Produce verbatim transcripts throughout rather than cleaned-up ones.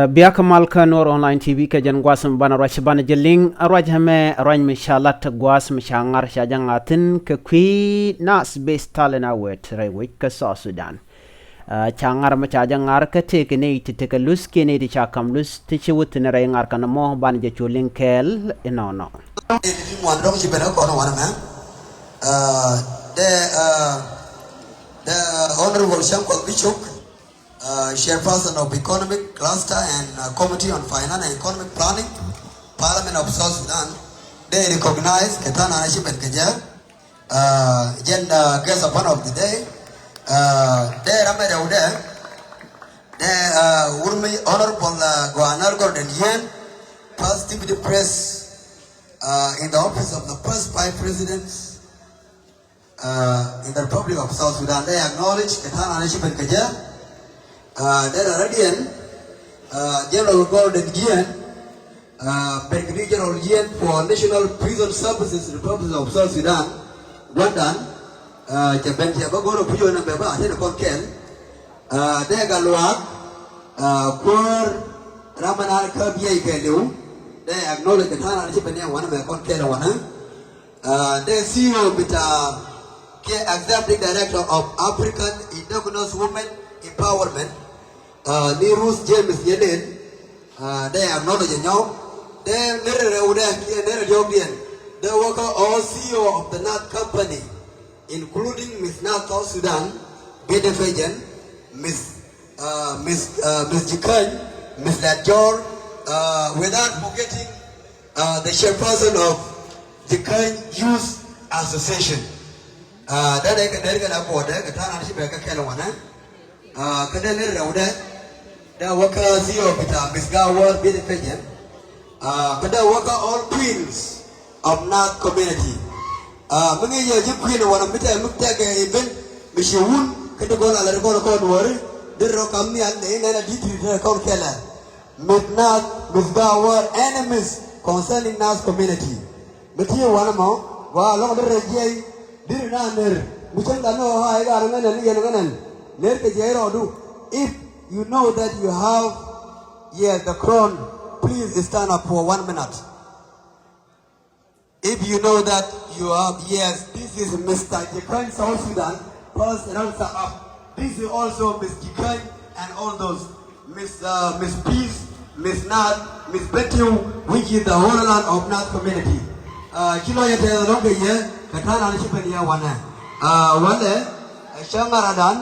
Biakä mal kä Nuɔr Online T V kɛ jɛn gua̱a̱th mi banɛ ruac banɛ jɛ liŋ ruac ɛmɛ ruac mi ca lat gua̱a̱th mi ca ŋar ca jɛ ŋa̱thin kɛ kui̱ Naath Best Talent Award rɛy wec kä South Sudan. Ca ŋar mi ca jɛ ŋar kä tëëkɛ nɛy ti tekɛ luth kiɛ nɛy ti ca kam luth ti ci wä thi̱n rɛy ŋar kɛn ɛmɔ banɛ jɛ cu liŋ kɛɛl inɔnɔ. Ŋuan dɔ̱ŋ ci ben ɛ kɔn wanɛ mɛ. The Honorable Shankwal Bichok, Chairperson of Economic Cluster and Committee on Finance and Economic Planning, Parliament of South Sudan, dee recognize kɛ ta̱a̱ naan ci ben kɛ jɛ. Jɛn guest of honor of the day, dee ram ɛ rɛw dee, dee wur mi Honorable Guanar Gordon Yen, First Deputy Press in the office of the First Vice President in the Republic of South Sudan. Dee acknowledge kɛ ta̱a̱ naan ci ben kɛ jɛ. Dee rɛwdiɛn, General Gordon Yen, Brigadier General Yen for National Prison Services, Republic of South Sudan, gua̱ndan. Cɛ ben cɛ bä go̱r ɔ puc ɣän ɛmɛ bä a tɛn kɔn kɛl. Dee gal luaak kuäär ram ɛn a kä biɛy kɛɛliw. Dee acknowledge kɛ ta̱a̱ naan ci ben yɛ wanɛ mɛ kɔn kɛl wanɛ. Dee C E O bita kiɛ Executive Director of African Indigenous Women Empowerment, ni Ruth James Yelen. Dee acknowledge nyɔw. Dee ner rɛw dee kiɛ ner diɔk diɛn. Dee wäkä all C E O of the Naath Company, including Miss Naath South Sudan, Bede Fejen, Miss Miss Miss Jikany, Miss Latjor, without forgetting the chairperson of Jikany Youth Association. Dee dee kɛ ner kɛ na buɔdɛ kɛ ta̱a̱ naan ci bɛ kɛ kɛl wanɛ. Kä dee ner rɛwdɛ dee wäkä C E O bita Miss Gawar Bede Fejen. Kä dee wäkä all queens of Naath community. Mi ŋi̱i̱c yɛ ji̱ queen wanɛ mi tɛ mi tɛkɛ event mi ci wun kä ti gɔl alɛ ti gɔl kɔn wäri. Dee rɔ kam nhial nɛ inɛn a di̱t ti tɛ kɔn kɛlɛ. Miss Naath, Miss Gawar, enemies concerning Naath community. Mi ti wanɛ mɔ wa lɔŋ dee rɛ jiɛy. Diri na ner mi cäŋ la ni ɣɔ̱ a i̱ gaa ni ŋänɛn ni yɛn ŋänɛn. Ner kɛ jiɛc rɔɔdu. If you know that you have yet the crown, please stand up for one minute. If you know that you have, yes, this is Mister Jikany South Sudan, first runner up. This is also Miss Jikany and all those. Miss Miss Peace, Miss Naath, Miss Bentiu, which is the whole land of Naath community. Ci lɔcdä tɛth ɛlɔ̱ŋ kɛ yɛ kɛ ta̱a̱ naan ci ben yɛ wanɛ. Wanɛ cä ŋaradan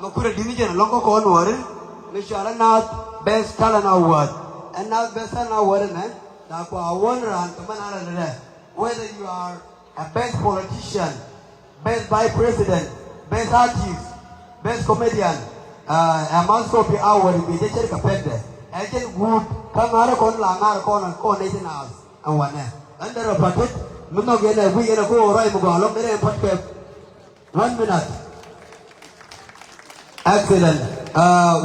mɛ kurɛ di̱t ni jɛn ɛlɔ̱ŋ kä kɔn wäri. Mi cɔalɛ Naath Best Talent Award. Ɛ Naath Best Talent Award ɛnɛ la kua wä ni raan kɛ mɛn a rɛl rɛ. Whether you are a best politician, best vice president, best artist, best comedian, ɛ must copy award bi jɛ cɛr kɛ pɛkdɛ. Ɛ jɛn guut kä ŋa̱rä kɔn la ŋa̱rä kɔn kɔn nɛ jɛ Naath. Ɛ wanɛ ɛn derɛ patit mi nhɔk yɛn ɛ guic yɛn ɛ ko̱o̱r rɔy mi gɔaa lɔk derɛ ɛn pa̱t kɛ. One minute. Excellent.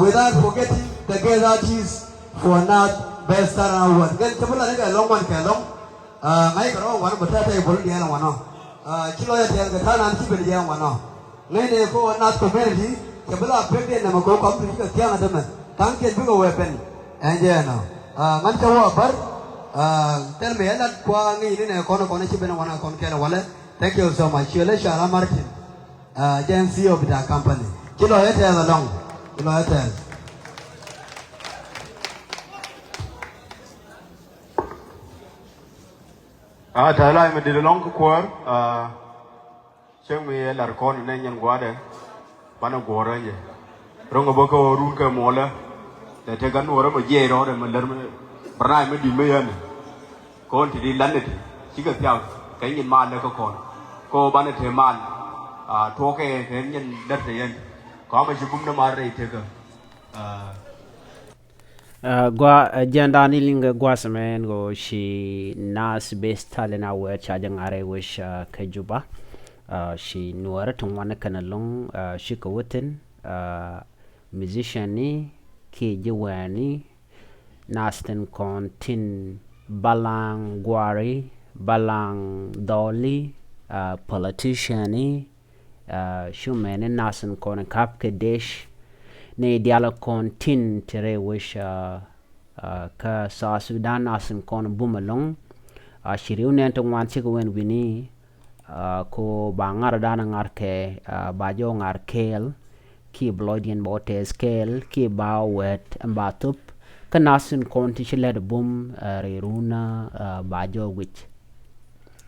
Without forgetting the guest artist for Naath Best Talent Award. Gɛn cɛ bi la ni kɛ lɔŋ wan kɛ lɔŋ. Ŋa̱c kɛ rɔ wan bɛ tɛtɛ ibol diɛn wanɔ. Ci lɔcdä tɛth kɛ ta̱a̱ naan ci ben diɛn wanɔ. Ŋäcnɛ kɛ wä Naath community cɛ bi la pek diɛn nɛmɛ kɛ wä kɔm ti ci kɛ thia̱a̱ŋ a tämɛ. Tha̱a̱ŋkiɛn bikɛ wee ben. Ɛn jɛ ɛnɔ. Ŋa̱n cɛ wä a bär. Thɛl mi ɛ lat kua ŋi̱i̱c ni nɛ kɔn kɔn ci ben wanɔ kɔn kɛl walɛ. Thank you so much. Ciɛ lɛ Cara Martin. Jɛn C E O bita company. Ci lɔcdä tɛth ɛlɔ̱ŋ. Ci lɔcdä tɛth. A tɛth lac mi dit ɛlɔ̱ŋ kä kuäär. Cäŋ mi ɛ lar kɔn nɛ nyɛn gua̱dɛ. Banɛ guɔ̱ɔ̱r rɛnyɛ ro̱ŋ ɛ bä kä ɣöö run kɛ muɔlä. Lɛ tek gan nuɔrä mɛ jiɛc rɔɔdɛ mɛ lär mɛ bärnac mɛ di̱t mɛ yɛn. Kɔn ti di lan nɛ ti cikɛ thiak kɛ nyin mal lɛ kä kɔn. Kɛ ɣöö banɛ te mal. Tuɔɔkɛ kɛ nyin lär te yɛn kɔamɛ ci bum nɛ mal rɛy tekä. Gua jɛn dan i̱ liŋ gua̱a̱th mɛn ɣöö ci Naath Best Talent Award ca jɛ ŋa̱r rɛy wec kä Juba. Ci nuɔɔrä ti ŋuan kɛn ɛlɔ̱ŋ cikɛ wä thi̱n. Musician ni kiɛ ji̱ wɛɛni, naath tin kɔn tin balaŋ gua̱ri, balaŋ dhɔli, politician ni, cu mɛni naath tin kɔn kap kɛ dec. Ni dial kɔn tin ti rɛy wec Kä South Sudan nath tin kɔn bum ɛlɔ̱ŋ. Ci ri̱w nɛn ti ŋuan cikɛ wen wi̱ni. Ko ba ŋar dan ŋar kɛ, ba jɔw ŋar kɛɛl, kiɛ bi lɔcdiɛn ba wä tɛth kɛɛl, kiɛ ba wɛt ɛn ba thop. Kä nath tin kɔn ti ci lɛt bum rɛy runä, ba jɔw wi̱c,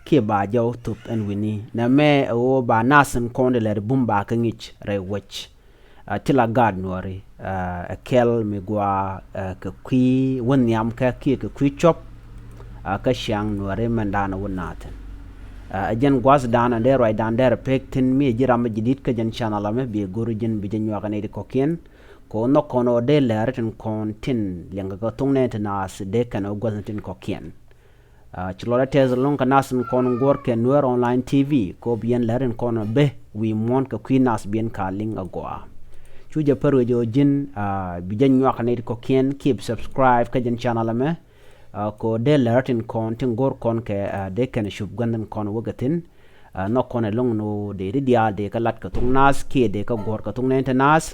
kiɛ ba jɔw thop ɛn wi̱ni. Nɛmɛ ɛ ɣöö ba nath tin kɔn ti lɛt bum ba kɛ ŋi̱c rɛy wec. Ti la gaat Nuɔri, ɛ kɛl mi gua kɛ kui̱ wä nhiam kɛ kiɛ kɛ kui̱ cuɔp. Kä ciaŋ Nuɔri mɛn dan wä nath thin. Ɛ jɛn gua̱th dan dee ruac dan dee rɛ pek thin mi ji̱ ram mi ji̱ di̱t kä jɛn channel ɛmɛ bi go̱r ji̱n bi jɛ nyuak ni ti kɔ̱kiɛn. Ko nhɔk kɔn ɔ dee lɛr tin kɔn tin liɛŋ kɛ kɛ thuŋ nɛ ti nath dee kɛn ɔ gua̱th tin kɔ̱kiɛn. Ci lɔcdä tɛth ɛlɔ̱ŋ kɛ nath tin kɔn guɔ̱r kɛ Nuer Online T V, ko bi yɛn lɛr in kɔn bɛ wi̱i̱ muɔ̱ɔ̱n kɛ kui̱ nath bi yɛn ka liŋ agɔaa. Cu jɛ pär wec ɔ ji̱n, bi jɛ nyuak ni ti kɔ̱kiɛn, kiɛ bi subscribe kä jɛn channel ɛmɛ. Ko dee lɛr tin kɔn tin go̱r kɔn kɛ, dee kɛn cup gua̱n tin kɔn wä kɛ thin. Nhɔk kɔn ɛlɔ̱ŋ ni ɣöö dee ti diaal dee kɛ lat kɛ thok nath kiɛ dee kɛ guɔ̱r kɛ thok nɛn ti nath.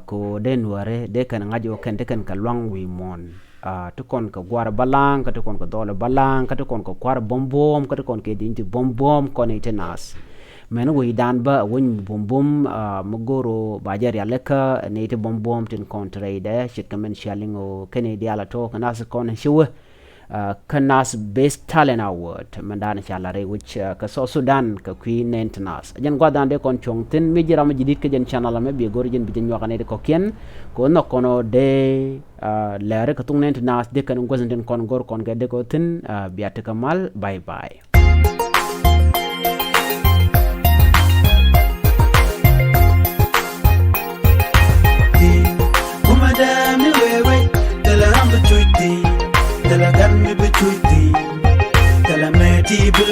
Ko dee Nuɛri dee kɛn ŋa̱c ɣöö kɛn ti kɛn kɛ lua̱ŋ wi̱i̱ muɔ̱ɔ̱n. Ti kɔn kɛ gua̱r balaŋ, kä ti kɔn kɛ dhɔl balaŋ, kä ti kɔn kɛ kua̱r buɔ̱m buɔ̱ɔ̱m, kä ti kɔn kɛ di̱ny ti buɔ̱m buɔ̱ɔ̱m kɔn i̱ ti nath. Mɛn wecdan bä ɛ wec mi buɔ̱m buɔ̱m, mi go̱r ɣöö ba jɛ rialikä ni ti buɔ̱m buɔ̱ɔ̱m tin kɔn ti rɛydɛ ce̱tkɛ mɛn cia liŋ ɣöö kɛn i̱ diaal a tɔ̱ kɛ nath kɔn ci wee. Kä Nath Best Talent Award mɛn dan ca la rɛy wec kä South Sudan kɛ kui̱ nɛn ti nath. Jɛn gua̱th dan dee kɔn cuɔ̱ŋ thin mi ji̱ ram mi ji̱ di̱t kä jɛn channel ɛmɛ bi go̱r ji̱n bi jɛ nyuak ni ti kɔ̱kiɛn. Ko nhɔk kɔn ɔ dee lɛri kɛ thok nɛn ti nath dee kɛn gua̱th tin kɔn go̱r kɔn kɛ dee kɔ thin. Bia ti kɛ mal, bye bye. Kuma dɛ mi wee wee, tɛlɛ ram bi cuc ti, tɛlɛ gan mi bi cuc ti, tɛlɛ mɛ ti bi